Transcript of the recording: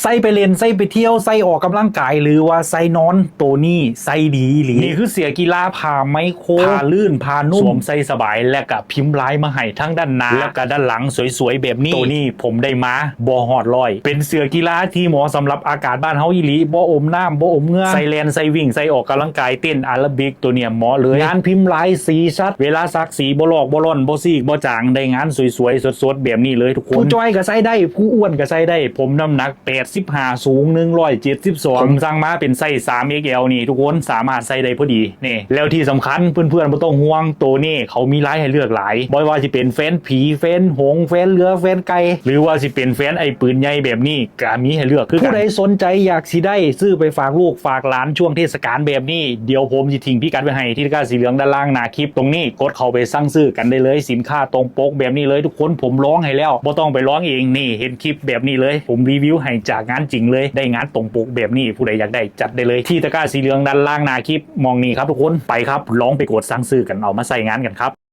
ໃສ່ໄປຫຼິ້ນ ໃສ່ໄປທ່ຽວ ໃສ່ອອກກຳລັງກາຍ ຫຼືວ່າໃສ່ນອນ ໂຕນີ້ໃຊ້ດີອີ່ຫຼີ. ນີ້ຄືເສື້ອກິລາຜ້າໄມໂຄ ຜ້າລື່ນ ຜ້ານຸ້ມ ສວມໃສ່ສະບາຍ ແລະກະພິມລາຍມາໃຫ້ທັງດ້ານໜ້າ ແລະກະດ້ານຫຼັງສວຍໆແບບນີ້. ໂຕນີ້ ຜົມໄດ້ມາບໍ່ຮອດຮ້ອຍ ເປັນເສື້ອກິລາທີ່ເໝາະສຳລັບອາກາດບ້ານເຮົາອີ່ຫຼີ ບໍ່ອົມນ້ຳ ບໍ່ອົມເຫື່ອ ໃສ່ແລ່ນ ໃສ່ວິ່ງ ໃສ່ອອກກຳລັງກາຍ ເຕັ້ນອາໂຣບິກ ໂຕເນີ້ຍເໝາະເລີຍ. ງານພິມລາຍ ສີຊັດ ເວລາຊັກສີບໍ່ລອກບໍ່ລ່ອນ ບໍ່ຊີກບໍ່ຈາງ ໄດ້ງານສວຍໆສົດໆແບບນີ້ເລີຍທຸກຄົນ. ຜູ້ຈ່ອຍກໍໃສ່ໄດ້ ຜູ້ອ້ວນກໍໃສ່ໄດ້ ຜົມນ້ຳໜັກແປດສິບຫ້າ ສູງໜຶ່ງຮ້ອຍເຈັດສິບສອງ ຜົມສັ່ງມາເປັນໄຊສາມເອັກແອລນີ້ ທຸກຄົນສາມາດໃສ່ໄດ້ພໍດີ. ນີ້ ແລ້ວທີ່ສຳຄັນເພື່ອນໆບໍ່ຕ້ອງຫ່ວງ ໂຕນີ້ເຂົາມີລາຍໃຫ້ເລືອກຫຼາຍ ບໍ່ວ່າຊິເປັນແຟນຜີ ແຟນຫົງ ແຟນເຮືອ ແຟນໄກ່ ຫຼືວ່າຊິເປັນແຟນໄອ້ປືນໃຫຍ່ແບບນີ້ ກະມີໃຫ້ເລືອກຄືກັນ. ຜູ້ໃດສົນໃຈຢາກຊິໄດ້ ຊື້ໄປຝາກລູກຝາກຫຼານຊ່ວງເທດສະການແບບນີ້ ດຽວຜົມຊິຖິ້ມພິກັດໄວ້ໃຫ້ທີ່ຕະກະສີເຫຼືອງດ້ານລ່າງໜ້າຄລິບ ຕົງນີ້ກົດເຂົ້າໄປສັ່ງຊື້ກັນໄດ້ເລີຍ. ສິນຄ້າຕົງປົກແບບນີ້ເລີຍທຸກຄົນ ຜົມລອງໃຫ້ແລ້ວ ບໍ່ຕ້ອງໄປລອງເອງ. ນີ້ເຫັນຄລິບແບບນີ້ເລີຍ ຜົມຣີວິວໃຫ້ຈາກງານຈິງເລີຍ ໄດ້ງານຕົງປົກແບບນີ້ ຜູ້ໃດຢາກໄດ້ຈັດໄດ້ເລີຍ ທີ່ຕະກະສີເຫຼືອງດ້ານລ່າງໜ້າຄລິບ ໝ່ອງນີ້ຄັບທຸກຄົນ. ໄປຄັບ ລອງໄປກົດສັ່ງຊື້ກັນ ເອົາມາໃຊ້ງານກັນຄັບ.